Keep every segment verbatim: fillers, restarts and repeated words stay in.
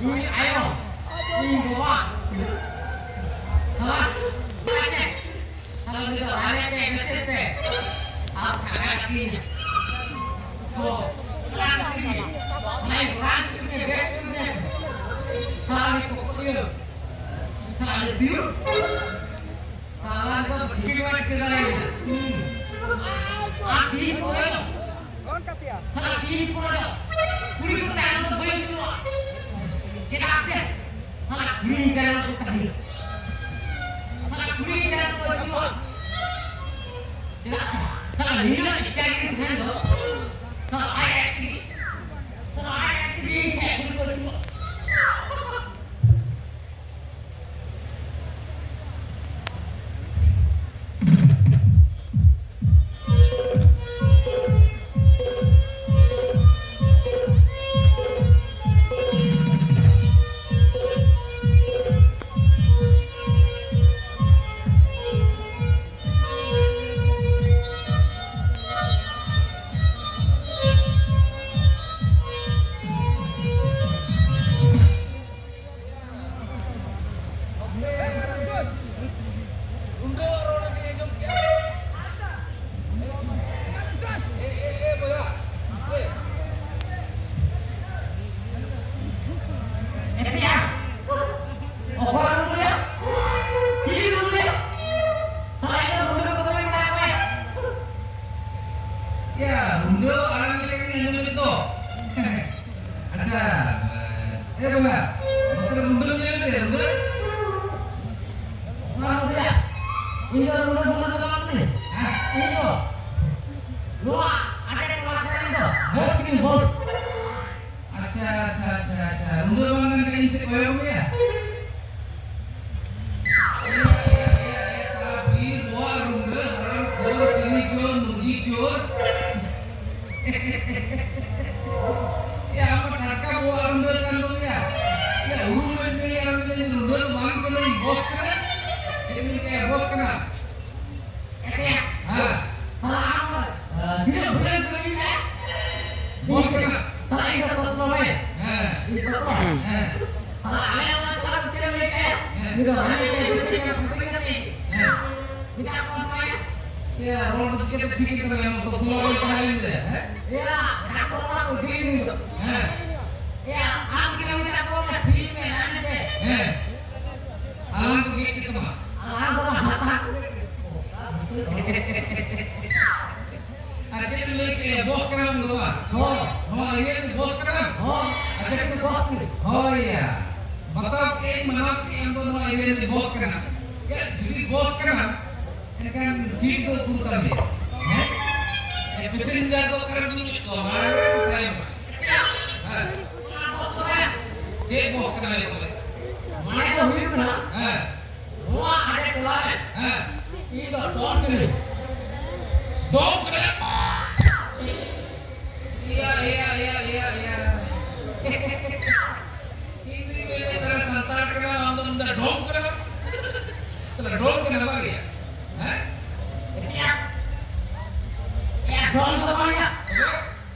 ᱤᱧ ᱟᱭᱳ, ᱤᱧ ᱵᱟᱵᱟ, ᱥᱟᱞᱟ, ᱥᱟᱞᱟ ᱩᱱᱤ ᱫᱚ ᱨᱟᱱᱮ ᱯᱮ, ᱵᱮᱥᱮ ᱯᱮ, ᱟᱨ ᱠᱷᱟᱸᱜᱟ ᱠᱟᱛᱤᱧᱟ᱾ ᱛᱚ, ᱨᱟᱱ ᱠᱟᱛᱤᱧᱟ᱾ ᱥᱟᱞᱟ ᱨᱟᱱ ᱠᱟᱛᱤᱧᱟ, ᱵᱮᱥ ᱠᱟᱛᱤᱧᱟ᱾ ᱥᱟᱞᱟ ᱩᱱᱤ ᱠᱚᱠᱚᱭᱟᱹ, ᱥᱟᱞᱟ ᱩᱱᱤ ᱫᱤᱭᱩ, ᱥᱟᱞᱟ ᱩᱱᱤ ᱫᱚ ᱵᱷᱤᱴᱤ ᱵᱟᱭ ᱴᱷᱤᱠᱟᱹ ᱫᱟᱲᱮᱭᱟᱜᱼᱟ᱾ ᱟᱨ ᱛᱤᱦᱤᱧ ᱯᱚᱨᱮ ᱫᱚ ᱥᱟᱞᱟ ᱛᱤᱦᱤᱧ ᱯᱚᱨᱮ ᱫᱚ ᱠᱩᱲᱤ ᱠᱚ ᱛᱟᱭᱚᱢ ᱫᱚ ᱵᱟᱹᱧ ᱟᱹᱪᱩᱨᱚᱜᱼᱟ᱾ ᱪᱮᱫᱟᱜ ᱥᱮ ᱥᱟᱞᱟ ᱠᱩᱲᱤ ᱛᱟᱭᱚᱢ ᱫᱚ ᱛᱟᱦᱮᱱᱟ᱾ ᱥᱟᱞᱟ ᱠᱩᱲᱤ ᱛᱟᱭᱚᱢ ᱫᱚ ᱟᱹᱪᱩᱨᱚᱜᱼᱟ᱾ ᱪᱮᱫᱟᱜ ᱥᱮ ᱥᱟᱞᱟ ᱱᱤᱱᱟᱹᱜ ᱥᱴᱟᱭᱤᱞ ᱛᱟᱦᱮᱱ ᱫᱚ ᱥᱟᱞᱟ ᱟᱡ ᱟᱡ ᱛᱮᱜᱮ, ᱥᱟᱞᱟ ᱟᱡ ᱟᱡ ᱛᱮᱜᱮ ᱤᱧ ᱴᱷᱮᱱ ᱠᱩᱲᱤ ᱠᱚ ᱟᱹᱪᱩᱨᱚᱜᱼᱟ᱾ ᱭᱟ, ᱨᱩᱸᱰᱟᱹ ᱟᱲᱟᱝ ᱞᱮᱠᱟᱧ ᱟᱸᱡᱚᱢᱮᱫ ᱫᱚ᱾ ᱟᱪᱪᱷᱟ, ᱮ ᱵᱚᱭᱦᱟ, ᱱᱚᱛᱮ ᱨᱩᱸᱰᱟᱹᱢ ᱧᱮᱞ ᱠᱮᱫ ᱨᱩᱸᱰᱟᱹ? ᱚᱠᱟ ᱨᱩᱸᱰᱟᱹ? ᱤᱧ ᱫᱚ ᱨᱩᱸᱰᱟᱹ ᱯᱷᱩᱸᱰᱟᱹ ᱫᱚ ᱵᱟᱝ ᱠᱟᱹᱱᱟᱹᱧ᱾ ᱦᱮᱸ? ᱤᱧ ᱫᱚ ᱱᱚᱣᱟ ᱟᱴᱮᱫ ᱠᱚᱲᱟ ᱠᱟᱹᱱᱟᱹᱧ ᱫᱚ, ᱵᱚᱥ ᱠᱟᱹᱱᱟᱹᱧ, ᱵᱚᱥ᱾ ᱟᱪᱪᱷᱟ, ᱟᱪᱪᱷᱟ, ᱟᱪᱪᱷᱟ, ᱟᱪᱪᱷᱟ, ᱨᱩᱸᱰᱟᱹ ᱵᱟᱝ ᱠᱟᱱ ᱠᱷᱟᱱ ᱤᱧ ᱥᱮᱫ ᱠᱚᱭᱚᱜ ᱢᱮᱭᱟ᱾ ᱮ, ᱮ, ᱮ, ᱮ, ᱥᱟᱞᱟ ᱵᱤᱨ ᱵᱚᱣᱟᱜ ᱨᱩᱸᱰᱟᱹ, ᱦᱟᱲᱟᱢ ᱠᱷᱳᱨ, ᱪᱤᱱᱤ ᱪᱳᱨ, ᱢᱩᱨᱜᱤ ᱪᱳᱨ᱾ ᱮ, ᱟᱢ ᱢᱟ ᱴᱟᱴᱠᱟ ᱵᱚᱣᱟᱜ ᱨᱩᱸᱰᱟᱹ ᱠᱟᱱ ᱫᱚᱢ ᱭᱟ᱾ ᱮ, ᱩᱨᱩᱢ ᱢᱮ ᱟᱨ ᱢᱤᱫᱴᱮᱱ ᱨᱩᱸᱰᱟᱹ ᱫᱚ ᱵᱟᱝ ᱠᱟᱹᱱᱟᱹᱧ, ᱵᱚᱥ ᱠᱟᱹᱱᱟᱹᱧ᱾ ᱪᱮᱫ ᱮᱢ ᱢᱮᱛᱟᱭᱟ, ᱵᱚᱥ ᱠᱟᱱᱟ? ᱦᱮᱸ᱾ ᱦᱮᱸ᱾ ᱵᱚᱥ ᱠᱟᱱᱟ᱾ ᱦᱮᱸ᱾ ᱛᱟᱦᱞᱮ ᱟᱞᱮ ᱚᱱᱟ ᱛᱟᱞᱟ ᱵᱷᱤᱛᱤᱨ ᱨᱮ ᱞᱟᱹᱭ ᱠᱟᱭᱟ᱾ ᱦᱮᱸ᱾ ᱩᱱᱤ ᱫᱚ ᱦᱟᱱᱮ ᱞᱟᱹᱭ ᱠᱟᱭᱟ, ᱵᱮᱥᱤ ᱧᱚᱜ ᱥᱩᱠᱨᱤ ᱠᱟᱛᱮ᱾ ᱦᱮᱸ᱾ ᱢᱮᱛᱟ ᱠᱚᱣᱟ ᱥᱮ ᱵᱟᱝ? ᱭᱟ, ᱨᱚᱲ ᱫᱚ ᱪᱤᱠᱟᱹᱛᱮ ᱴᱷᱤᱠ ᱜᱮ ᱛᱟᱞᱮ, ᱟᱢ ᱫᱚ ᱛᱚᱞᱟ ᱨᱚᱲ ᱠᱟᱱᱟ ᱞᱟᱹᱭ ᱞᱮ, ᱦᱮᱸ? ᱭᱟ, ᱰᱟᱠᱛᱚᱨ ᱚᱲᱟᱜ ᱠᱚ ᱤᱫᱤ ᱞᱤᱧ ᱫᱚ᱾ ᱦᱮᱸ᱾ ᱭᱟ, ᱟᱢ ᱜᱮ ᱢᱮᱛᱟ ᱠᱚᱣᱟ, ᱚᱱᱟ ᱥᱤᱢ ᱮ ᱨᱟᱱ ᱯᱮ᱾ ᱦᱮᱸ᱾ ᱟᱞᱟᱝ ᱠᱚ ᱜᱮᱫ ᱠᱮᱫ ᱛᱟᱢᱟ᱾ ᱟᱞᱟᱝ ᱫᱚ ᱦᱟᱛᱟᱣ᱾ ᱟᱨ ᱪᱮᱫ ᱮᱢ ᱞᱟᱹᱭ ᱠᱮᱫᱼᱟ? ᱵᱚᱥ ᱠᱟᱱᱟᱢ ᱫᱚ ᱵᱟᱝ? ᱦᱚᱸ᱾ ᱱᱚᱣᱟ ᱮᱨᱤᱭᱟ ᱨᱮᱱ ᱵᱚᱥ ᱠᱟᱱᱟᱢ? ᱦᱚᱸ᱾ ᱟᱪᱪᱷᱟ, ᱟᱪᱪᱷᱟ, ᱵᱚᱥ ᱠᱟᱱᱟᱹᱧ᱾ ᱦᱳᱭ ᱭᱟ᱾ ᱵᱟᱛᱟᱣ ᱠᱮᱫ ᱟᱹᱧ, ᱢᱟᱱᱟᱣ ᱠᱮᱫ ᱟᱹᱧ, ᱟᱢ ᱫᱚ ᱱᱚᱣᱟ ᱮᱨᱤᱭᱟ ᱨᱮᱱ ᱵᱚᱥ ᱠᱟᱱᱟᱢ᱾ ᱭᱟ, ᱡᱩᱫᱤ ᱵᱚᱥ ᱠᱟᱱᱟᱢ, ᱮᱱᱠᱷᱟᱱ ᱥᱤᱴ ᱫᱚ ᱩᱠᱩ ᱛᱟᱢ ᱭᱟ? ᱦᱮᱸ? ᱮ, ᱯᱮᱥᱮᱧᱡᱟᱨ ᱫᱚ ᱚᱠᱟᱨᱮ ᱫᱩᱲᱩᱵ ᱮᱫ ᱠᱚᱣᱟ? ᱢᱟᱲᱟᱝ ᱨᱮ ᱥᱮ ᱛᱟᱭᱚᱢ ᱨᱮ? ᱦᱮᱸ᱾ ᱪᱮᱫ ᱵᱚᱥ ᱠᱟᱱᱟ ᱞᱟᱹᱭ ᱛᱚᱵᱮ? ᱢᱟᱱᱮ ᱫᱚ ᱦᱩᱭᱩᱜ ᱠᱟᱱᱟ, ᱦᱮᱸ᱾ ᱱᱚᱣᱟ ᱟᱞᱮ ᱴᱚᱞᱟ ᱨᱮ ᱦᱮᱸ᱾ ᱤᱧ ᱫᱚ ᱰᱚᱱ ᱠᱟᱹᱱᱟᱹᱧ᱾ ᱰᱚᱱ ᱠᱟᱱᱟ? ᱤᱭᱟ, ᱤᱭᱟ, ᱤᱭᱟ, ᱤᱭᱟ, ᱤᱭᱟ᱾ ᱤᱧ ᱫᱩᱧ ᱢᱮᱱᱮᱫ ᱛᱟᱦᱞᱮ ᱥᱟᱱᱛᱟᱲ ᱠᱟᱱᱟᱢ, ᱟᱢ ᱫᱚᱢ ᱢᱮᱱᱫᱟ ᱰᱚᱱ ᱠᱟᱱᱟ? ᱛᱟᱦᱞᱮ ᱰᱚᱱ ᱠᱟᱱᱟ ᱵᱟᱝ ᱭᱟ? ᱦᱮᱸ? ᱮᱭᱟ, ᱮᱭᱟ, ᱰᱚᱱ ᱫᱚ ᱵᱟᱝ ᱭᱟ᱾ ᱛᱚᱵᱮ?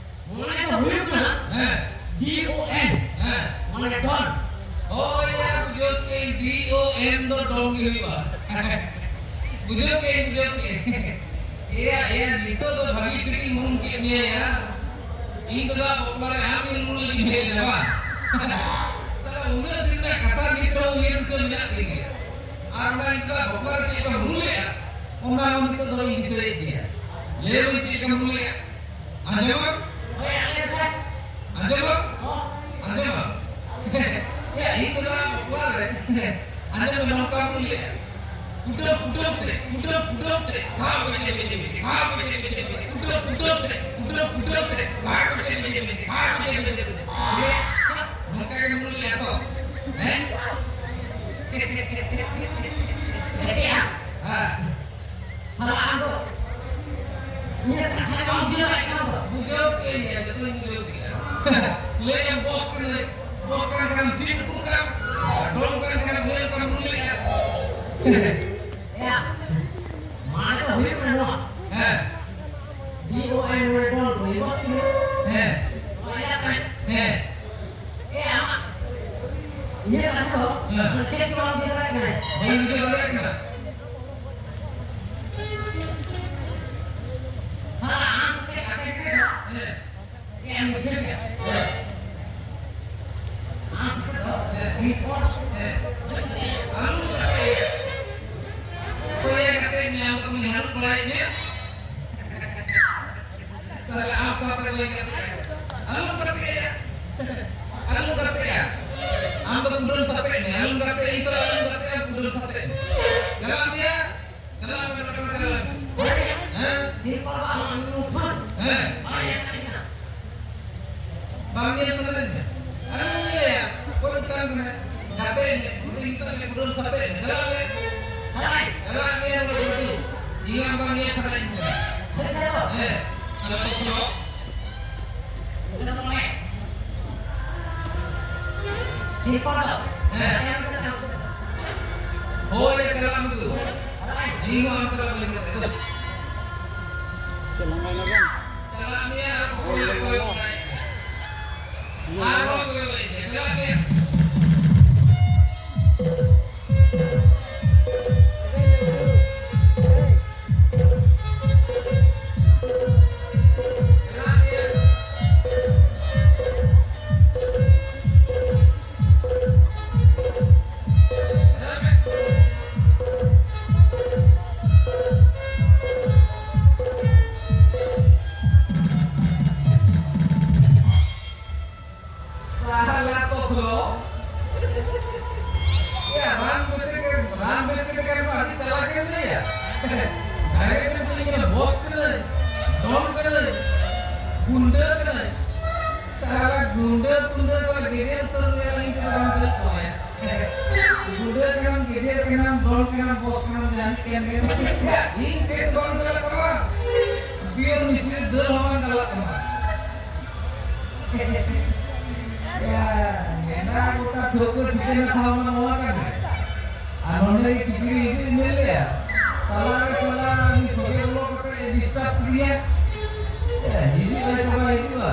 ᱢᱟᱱᱮ ᱫᱚ ᱦᱩᱭᱩᱜ ᱠᱟᱱᱟ ᱦᱮᱸ᱾ ᱰᱤ ᱳ ᱮᱱ᱾ ᱦᱮᱸ᱾ ᱢᱟᱱᱮ ᱰᱚᱱ᱾ ᱦᱳᱭ ᱭᱟ, ᱵᱩᱡᱷᱟᱹᱣ ᱠᱮᱫᱟᱹᱧ, ᱰᱤ ᱳ ᱮᱱ ᱫᱚ ᱰᱚᱱ ᱜᱮ ᱦᱩᱭᱩᱜᱼᱟ᱾ ᱵᱩᱡᱷᱟᱹᱣ ᱠᱮᱫᱟᱹᱧ, ᱵᱩᱡᱷᱟᱹᱣ ᱠᱮᱫᱟᱹᱧ᱾ ᱮᱭᱟ, ᱮᱭᱟ, ᱱᱤᱛᱚᱜ ᱫᱚ ᱵᱷᱟᱹᱜᱤ ᱴᱷᱤᱠ ᱤᱧ ᱩᱨᱩᱢ ᱠᱮᱫ ᱢᱮᱭᱟ ᱭᱟ᱾ ᱤᱧ ᱫᱚ ᱫᱟ ᱵᱟᱯᱞᱟ ᱨᱮ ᱟᱢ ᱧᱮᱞ ᱞᱟᱹᱜᱤᱫ ᱤᱧ ᱦᱮᱡ ᱞᱮᱱᱟ ᱵᱟᱝ? ᱛᱟᱦᱞᱮ ᱩᱱᱟᱹᱜ ᱫᱤᱱ ᱨᱮᱱᱟᱜ ᱠᱟᱛᱷᱟ ᱱᱤᱛ ᱦᱚᱸ ᱩᱭᱦᱟᱹᱨ ᱫᱤᱥᱟᱹ ᱢᱮᱱᱟᱜ ᱛᱤᱧ ᱜᱮᱭᱟ᱾ ᱟᱨ ᱚᱱᱟ ᱤᱧ ᱫᱟ ᱵᱟᱯᱞᱟ ᱨᱮ ᱪᱮᱫ ᱞᱮᱠᱟᱢ ᱨᱩ ᱞᱮᱫᱼᱟ, ᱚᱱᱟ ᱦᱚᱸ ᱱᱤᱛᱚᱜ ᱫᱷᱟᱹᱵᱤᱡ ᱤᱧ ᱫᱤᱥᱟᱹᱭᱮᱫ ᱜᱮᱭᱟ᱾ ᱞᱟᱹᱭ ᱢᱮ ᱪᱮᱫ ᱞᱮᱠᱟᱢ ᱨᱩ ᱞᱮᱫᱼᱟ? ᱟᱸᱡᱚᱢᱟᱢ? ᱦᱳᱭ, ᱟᱸᱡᱚᱢ ᱥᱮ᱾ ᱟᱸᱡᱚᱢᱟᱢ? ᱦᱚᱸ᱾ ᱟᱸᱡᱚᱢᱟᱢ? ᱮ, ᱤᱧ ᱫᱚ ᱱᱟᱜ ᱵᱟᱯᱞᱟ ᱨᱮ᱾ ᱟᱸᱡᱚᱢ ᱢᱮ, ᱱᱚᱝᱠᱟ ᱠᱚ ᱞᱟᱹᱭᱟ᱾ ᱠᱩᱴᱟᱹᱢ, ᱠᱩᱴᱟᱹᱢ ᱛᱮ, ᱠᱩᱴᱟᱹᱢ, ᱠᱩᱴᱟᱹᱢ ᱛᱮ, ᱵᱷᱟᱜᱽ ᱢᱮᱪᱮ, ᱢᱮᱪᱮ, ᱢᱮᱪᱮ, ᱵᱷᱟᱜᱽ ᱢᱮᱪᱮ, ᱢᱮᱪᱮ, ᱢᱮᱪᱮ, ᱠᱩᱴᱟᱹᱢ, ᱠᱩᱴᱟᱹᱢ ᱛᱮ, ᱠᱩᱴᱟᱹᱢ, ᱠᱩᱴᱟᱹᱢ ᱛᱮ, ᱵᱷᱟᱜᱽ ᱢᱮᱪᱮ, ᱢᱮᱪᱮ, ᱢᱮᱪᱮ, ᱵᱷᱟᱜᱽ ᱢᱮᱪᱮ, ᱢᱮᱪᱮ, ᱢᱮᱪᱮ᱾ ᱱᱚᱝᱠᱟ ᱜᱮᱢ ᱞᱟᱹᱭᱟ ᱛᱚ? ᱦᱮᱸ? ᱦᱮᱸ᱾ ᱥᱟᱞᱟ ᱟᱢ ᱫᱚ ᱤᱧᱟᱹᱜ ᱠᱟᱛᱷᱟ ᱜᱮ ᱵᱟᱢ ᱵᱩᱡᱷᱟᱹᱣ ᱫᱟᱲᱮᱭᱟᱜ ᱠᱟᱱᱟ ᱛᱚ? ᱵᱩᱡᱷᱟᱹᱣ ᱠᱮᱫ ᱜᱮᱭᱟ, ᱡᱚᱛᱚᱧ ᱵᱩᱡᱷᱟᱹᱣ ᱠᱮᱫᱟ᱾ ᱞᱟᱹᱭ ᱟᱢ ᱵᱚᱥ ᱠᱟᱱᱟᱹᱧ, ᱵᱚᱥ ᱠᱟᱱ ᱠᱷᱟᱱᱮᱢ ᱥᱤᱴ ᱩᱠᱩ ᱠᱟᱜᱼᱟ, ᱰᱨᱚᱢ ᱠᱟᱱ ᱠᱷᱟᱱᱮᱢ ᱢᱚᱱᱮ ᱠᱚᱢ ᱨᱩ ᱞᱮᱫᱼᱟ᱾ ᱮᱭᱟ, ᱢᱟᱱᱮ ᱫᱚ ᱦᱩᱭᱩᱜ ᱠᱟᱱᱟ ᱱᱚᱣᱟ᱾ ᱦᱮᱸ᱾ ᱰᱤ ᱳ ᱮᱱ ᱢᱟᱱᱮ ᱰᱚᱱ, ᱩᱱᱤ ᱵᱚᱥ ᱠᱟᱱᱟᱭ᱾ ᱦᱮᱸ᱾ ᱱᱚᱣᱟ ᱮᱞᱟᱠᱟ ᱨᱮ᱾ ᱦᱮᱸ᱾ ᱮ, ᱟᱢᱟᱜ ᱤᱧᱟᱹᱜ ᱠᱟᱛᱷᱟ ᱫᱚ, ᱦᱮᱸ᱾ ᱪᱮᱫ ᱜᱮ ᱵᱟᱢ ᱵᱩᱡᱷᱟᱹᱣ ᱫᱟᱲᱮᱭᱟᱜ ᱠᱟᱱᱟ᱾ ᱵᱟᱹᱧ ᱵᱩᱡᱷᱟᱹᱣ ᱫᱟᱲᱮᱭᱟᱜ ᱠᱟᱱᱟ᱾ ᱥᱟᱞᱟ, ᱟᱢ ᱥᱟᱛᱮ ᱜᱟᱛᱮ ᱠᱟᱛᱮ ᱫᱚ, ᱦᱮᱸ᱾ ᱮᱢ ᱵᱩᱡᱷᱟᱹᱣ ᱜᱮᱭᱟ᱾ ᱟᱢ ᱥᱟᱛᱮ ᱫᱚ, ᱦᱮᱸ᱾ ᱢᱤᱫ ᱯᱚᱨ, ᱦᱮᱸ᱾ ᱟᱞᱚᱢ ᱜᱟᱛᱮᱜᱼᱟ᱾ ᱚᱠᱚᱭᱮ ᱜᱟᱛᱮ ᱢᱮᱭᱟ? ᱟᱢ ᱫᱚ ᱩᱱᱤ ᱦᱟᱹᱲᱩᱵ ᱵᱟᱲᱟᱭᱮᱫ ᱢᱮᱭᱟ? ᱛᱟᱦᱞᱮ ᱟᱢ ᱥᱟᱶᱛᱮ ᱵᱟᱹᱧ ᱜᱟᱛᱮᱜᱼᱟ᱾ ᱟᱞᱚᱢ ᱜᱟᱛᱮᱜᱼᱟ᱾ ᱟᱞᱚᱢ ᱜᱟᱛᱮᱜᱼᱟ᱾ ᱟᱢ ᱫᱚ ᱠᱩᱰᱟᱹᱢ ᱥᱟᱯᱮᱜ ᱢᱮ᱾ ᱟᱞᱚᱢ ᱜᱟᱛᱮᱜᱼᱟ᱾ ᱤᱧ ᱥᱟᱞᱟᱜ ᱟᱞᱚᱢ ᱜᱟᱛᱮᱜᱼᱟ᱾ ᱠᱩᱰᱟᱹᱢ ᱥᱟᱯᱮᱜ ᱢᱮ᱾ ᱪᱟᱞᱟᱜ ᱢᱮᱭᱟ᱾ ᱪᱟᱞᱟᱜ ᱢᱮ, ᱱᱚᱰᱮ ᱠᱷᱚᱱ ᱪᱟᱞᱟᱜ ᱢᱮ᱾ ᱦᱮᱸ? ᱦᱮᱸ᱾ ᱵᱟᱝ ᱧᱮᱞ ᱥᱟᱱᱟᱧ ᱠᱟᱱᱟ᱾ ᱟᱨ ᱩᱱᱤ ᱞᱟᱹᱭᱟ, ᱚᱠᱚᱭ ᱢᱮᱛᱟᱢ ᱠᱟᱱᱟ? ᱜᱟᱛᱮ ᱢᱮ᱾ ᱩᱱᱤ ᱢᱮᱛᱟᱜ ᱢᱮ, ᱠᱩᱰᱟᱹᱢ ᱥᱟᱛᱮ ᱢᱮ᱾ ᱪᱟᱞᱟᱜ ᱢᱮ᱾ ᱪᱟᱞᱟᱜ ᱢᱮ, ᱤᱧ ᱦᱚᱸ ᱵᱟᱝ ᱧᱮᱞ ᱥᱟᱱᱟᱧ ᱠᱟᱱᱟ᱾ ᱦᱮᱸ᱾ ᱪᱟᱞᱟᱜ ᱢᱮ᱾ ᱦᱮᱸ᱾ ᱦᱳᱭ, ᱪᱟᱞᱟᱜ ᱢᱮ ᱛᱚ᱾ ᱤᱧ ᱦᱚᱸ ᱟᱢ ᱥᱟᱞᱟᱜ ᱞᱟᱹᱭ ᱠᱟᱛᱮ᱾ ᱪᱟᱞᱟᱜ ᱢᱮᱭᱟ ᱟᱨ ᱦᱚᱲ ᱞᱮ ᱠᱚᱭᱚᱜ ᱵᱟᱲᱟᱭᱮᱫ ᱢᱮᱭᱟ᱾ ᱟᱨ ᱦᱚᱲ ᱠᱚᱭᱚᱜ ᱵᱟᱲᱟᱭᱮᱫ ᱢᱮᱭᱟ᱾ ᱪᱟᱞᱟᱜ ᱢᱮᱭᱟ᱾ ᱥᱟᱦᱞᱟ ᱛᱚᱠᱷᱞᱚ᱾ ᱭᱟ, ᱨᱟᱱ ᱵᱮᱥ ᱠᱮ, ᱨᱟᱱ ᱵᱮᱥ ᱠᱮ ᱠᱟᱱ ᱟᱹᱰᱤ ᱪᱟᱞᱟᱠ ᱮᱢ ᱞᱟᱹᱭᱟ᱾ ᱰᱟᱭᱨᱮᱠᱴ ᱮᱢ ᱞᱟᱹᱭ ᱠᱟᱱᱟ, ᱵᱚᱥ ᱠᱟᱹᱱᱟᱹᱧ, ᱰᱚᱱ ᱠᱟᱹᱱᱟᱹᱧ, ᱜᱩᱱᱰᱟᱹ ᱠᱟᱹᱱᱟᱹᱧ᱾ ᱥᱟᱦᱞᱟ ᱜᱩᱱᱰᱟᱹ, ᱜᱩᱱᱰᱟᱹ ᱥᱟᱞᱟ ᱜᱮᱡᱮᱨ ᱩᱛᱟᱹᱨ ᱢᱮᱭᱟ ᱞᱟᱹᱭ ᱠᱟᱱᱟ, ᱵᱟᱝ ᱵᱮᱥ ᱛᱟᱢᱟᱭᱟ᱾ ᱜᱩᱱᱰᱟᱹ ᱠᱟᱱᱟᱢ, ᱜᱮᱡᱮᱨ ᱠᱟᱱᱟᱢ, ᱰᱚᱱ ᱠᱟᱱᱟᱢ, ᱵᱚᱥ ᱠᱟᱱᱟᱢ, ᱡᱟᱦᱟᱱᱤᱡ ᱠᱟᱱ ᱜᱮᱭᱟᱢ᱾ ᱭᱟ, ᱤᱧ ᱴᱷᱮᱱ ᱫᱚ ᱵᱟᱝ ᱪᱟᱞᱟᱜ ᱛᱟᱢᱟ᱾ ᱯᱤᱭᱳᱨ ᱢᱤᱥᱨᱤ ᱫᱟᱹᱞ ᱦᱚᱸ ᱵᱟᱝ ᱪᱟᱞᱟᱜ ᱛᱟᱢᱟ᱾ ᱭᱟ, ᱜᱮᱸᱰᱟ ᱜᱚᱴᱟ ᱴᱷᱟᱹᱣᱠᱟᱹ ᱴᱷᱤᱠᱟᱹᱱᱟ ᱴᱷᱟᱶ ᱢᱟ ᱱᱚᱣᱟ ᱠᱟᱱ ᱜᱮ᱾ ᱟᱨ ᱱᱚᱰᱮ ᱜᱮ ᱠᱷᱤᱪᱲᱤ ᱦᱤᱡᱩᱜ ᱤᱧ ᱢᱮᱱ ᱞᱮᱜᱼᱟ᱾ ᱛᱟᱞᱟ ᱨᱮ ᱛᱟᱞᱟ ᱩᱱᱤ ᱥᱚᱜᱮ ᱵᱚᱞᱚ ᱠᱟᱛᱮ ᱮ ᱰᱤᱥᱴᱟᱨᱵ ᱠᱮᱫᱤᱧᱟ᱾ ᱭᱟ, ᱦᱤᱡᱩᱜ ᱟᱭ ᱥᱮ ᱵᱟᱭ ᱦᱤᱡᱩᱜᱼᱟ?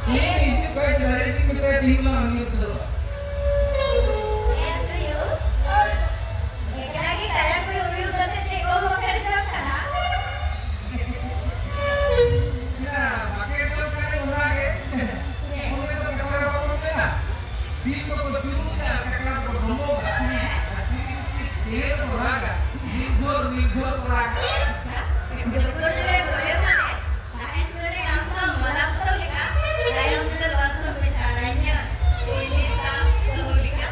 ᱤᱧ ᱦᱤᱡᱩᱜ ᱠᱷᱟᱡ direct ᱦᱩᱭᱩᱜ ᱞᱟᱝ ᱦᱩᱭᱩᱜ ᱫᱚ᱾ ᱮ ᱛᱩᱭᱩ, ᱮᱠᱞᱟ ᱜᱮ ᱠᱟᱭᱟ ᱠᱚᱭᱚᱜ ᱩᱭᱩᱝ ᱠᱟᱛᱮ ᱪᱮᱫ ᱠᱚᱢ ᱵᱟᱠᱷᱮᱲ ᱡᱚᱝ ᱠᱟᱱᱟ? ᱦᱮᱸ, ᱵᱟᱠᱷᱮᱲ ᱡᱚᱝ ᱠᱟᱱᱟᱧ ᱚᱱᱟ ᱜᱮ᱾ ᱦᱮᱸ᱾ ᱚᱱᱮ ᱫᱚ ᱠᱟᱛᱷᱟ ᱨᱮ ᱵᱟᱠᱚ ᱢᱮᱱᱟ, ᱥᱤᱢ ᱫᱚᱠᱚ ᱪᱩᱨᱩᱡᱟ, ᱠᱟᱠᱲᱟ ᱫᱚᱠᱚ ᱰᱚᱢᱵᱚᱜᱟ᱾ ᱦᱮᱸ᱾ ᱟᱨ ᱛᱤᱨᱤ ᱪᱩᱯᱤ ᱪᱮᱬᱮ ᱫᱚᱠᱚ ᱨᱟᱜᱟ, ᱱᱤᱨᱡᱷᱚᱨ ᱱᱤᱨᱡᱷᱚᱨ ᱠᱚ ᱨᱟᱜᱟ᱾ ᱡᱚᱠᱷᱚᱱ ᱨᱮ ᱜᱚᱞᱮ ᱢᱟᱱᱮ ᱛᱟᱦᱮᱱ ᱥᱟᱹᱨᱤ ᱟᱢ ᱥᱟᱶ ᱢᱟᱞᱟ ᱯᱚᱛᱚᱵ ᱞᱮᱠᱟ, ᱛᱟᱭᱚᱢ ᱛᱮᱫᱚ ᱵᱟᱝ ᱫᱚ ᱯᱮ ᱪᱟᱨᱟᱧᱟ, ᱠᱩᱭᱞᱤ ᱥᱟᱶ ᱵᱟᱹᱦᱩ ᱞᱮᱠᱟ᱾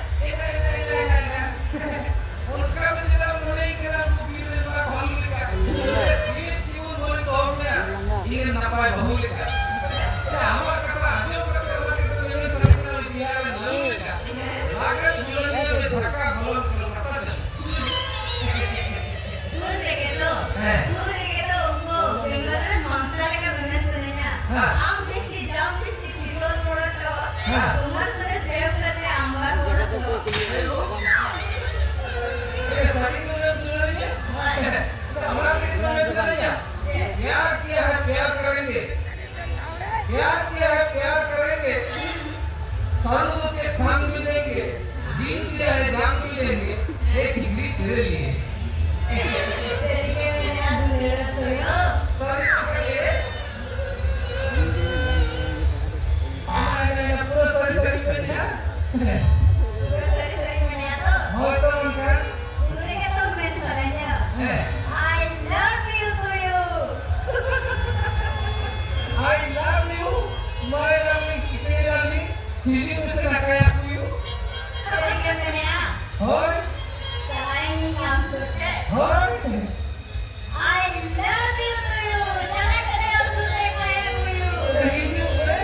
ᱚᱱᱠᱟ ᱫᱚ ᱪᱮᱫᱟᱜ ᱢᱚᱱᱮᱭ ᱠᱟᱱᱟ ᱩᱱᱠᱩ ᱵᱤᱨ ᱨᱮᱱ ᱵᱟᱜᱽ ᱵᱷᱟᱞᱩ ᱞᱮᱠᱟ? ᱡᱤᱣᱮᱫ ᱡᱤᱵᱚᱱ ᱵᱷᱳᱨ ᱫᱚᱦᱚ ᱢᱮᱭᱟ, ᱤᱧ ᱨᱮᱱ ᱱᱟᱯᱟᱭ ᱵᱟᱹᱦᱩ ᱞᱮᱠᱟ᱾ ᱟᱢᱟᱜ ᱠᱟᱛᱷᱟ ᱟᱸᱡᱚᱢ ᱠᱟᱛᱮ ᱚᱱᱟ ᱛᱮᱜᱮ ᱛᱚ ᱢᱮᱱᱮᱫ ᱥᱟᱱᱟᱧ ᱠᱟᱱᱟ, ᱩᱱᱤ ᱵᱤᱦᱟᱨ ᱨᱮᱱ ᱞᱟᱹᱞᱩ ᱞᱮᱠᱟ᱾ ᱞᱟᱜᱟᱱ ᱡᱩᱞᱟᱹᱱᱤᱭᱟᱹ ᱢᱮ ᱫᱷᱟᱠᱟ ᱵᱚᱞᱚᱱ ᱠᱚᱞᱠᱟᱛᱟ ᱨᱮᱱ᱾ ᱩᱱ ᱨᱮᱜᱮ ᱫᱚ, ᱦᱮᱸ᱾ ᱩᱱ ᱨᱮᱜᱮ ᱫᱚ ᱩᱱᱠᱩ ᱵᱮᱸᱜᱟᱲ ᱨᱮᱱ ᱢᱟᱢᱛᱟ ᱞᱮᱠᱟ ᱢᱮᱢᱮᱱ ᱥᱟᱱᱟᱧᱟ᱾ ᱦᱮᱸ᱾ ᱟᱢ ᱢᱤᱥᱴᱤ, ᱡᱟᱢ ᱢᱤᱥᱴᱤ, ᱛᱤᱛᱚᱞ ᱢᱚᱲᱚ ᱴᱚ, ᱦᱮᱸ᱾ ᱛᱩᱢᱟᱨ ᱥᱚᱨᱮ ᱯᱨᱮᱢ ᱠᱟᱨᱛᱮ ᱟᱢᱵᱟᱨ ᱢᱚᱲᱚ ᱥᱚ᱾ ᱮ, ᱥᱟᱹᱨᱤ ᱜᱮ ᱩᱱᱟᱹᱜ ᱫᱩᱞᱟᱹᱲᱤᱧᱟ? ᱦᱳᱭ᱾ ᱚᱱᱟ ᱛᱮᱜᱮ ᱛᱚ ᱢᱮᱱ ᱥᱟᱱᱟᱧᱟ᱾ ᱪᱮᱫ? प्यार किया है, प्यार करेंगे। प्यार किया है, प्यार करेंगे। सारू तो के थांग भी देंगे। जीन दिया है, जान भी देंगे। एक ही तेरे लिए। ᱥᱟᱹᱨᱤ ᱜᱮ ᱢᱮᱱᱮᱜᱼᱟ ᱫᱩᱞᱟᱹᱲ ᱛᱚᱭᱚ᱾ ᱥᱟᱹᱨᱤ ᱜᱮ᱾ ᱟᱭ, ᱟᱭ, ᱟᱭ, ᱯᱩᱨᱟᱹ ᱥᱟᱹᱨᱤ ᱥᱟᱹᱨᱤ ᱢᱮᱱᱮᱜᱼᱟ᱾ ᱯᱩᱨᱟᱹ ᱥᱟᱹᱨᱤ ᱥᱟᱹᱨᱤ ᱢᱮᱱᱮᱜᱼᱟ ᱛᱚ? ᱦᱳᱭ ᱛᱚ ᱵᱟᱝᱠᱷᱟᱱ᱾ ᱩᱱ ᱨᱮᱜᱮ ᱛᱚ ᱢᱮᱱ ᱥᱟᱱᱟᱧᱟ᱾ ᱦᱮᱸ᱾ I love you to you. I love you, my lovely, my lovely. ᱦᱤᱡᱩᱜ ᱢᱮᱥᱮ ᱫᱟᱠᱟᱭᱟ ᱠᱚ ᱭᱩ᱾ ᱥᱟᱹᱨᱤ ᱜᱮ ᱢᱮᱱᱮᱜᱼᱟ᱾ ᱦᱳᱭ᱾ ᱪᱟᱞᱟᱜ ᱤᱧ ᱟᱢ ᱥᱩᱨ ᱛᱮ᱾ ᱦᱳᱭ᱾ I love you ᱛᱩᱭᱩ᱾ ᱪᱟᱞᱟᱜ ᱠᱟᱱᱟᱭ ᱟᱢ ᱥᱩᱨ ᱛᱮ ᱠᱟᱭᱟ ᱠᱚ ᱭᱩ᱾ ᱦᱤᱡᱩᱜ ᱢᱮ᱾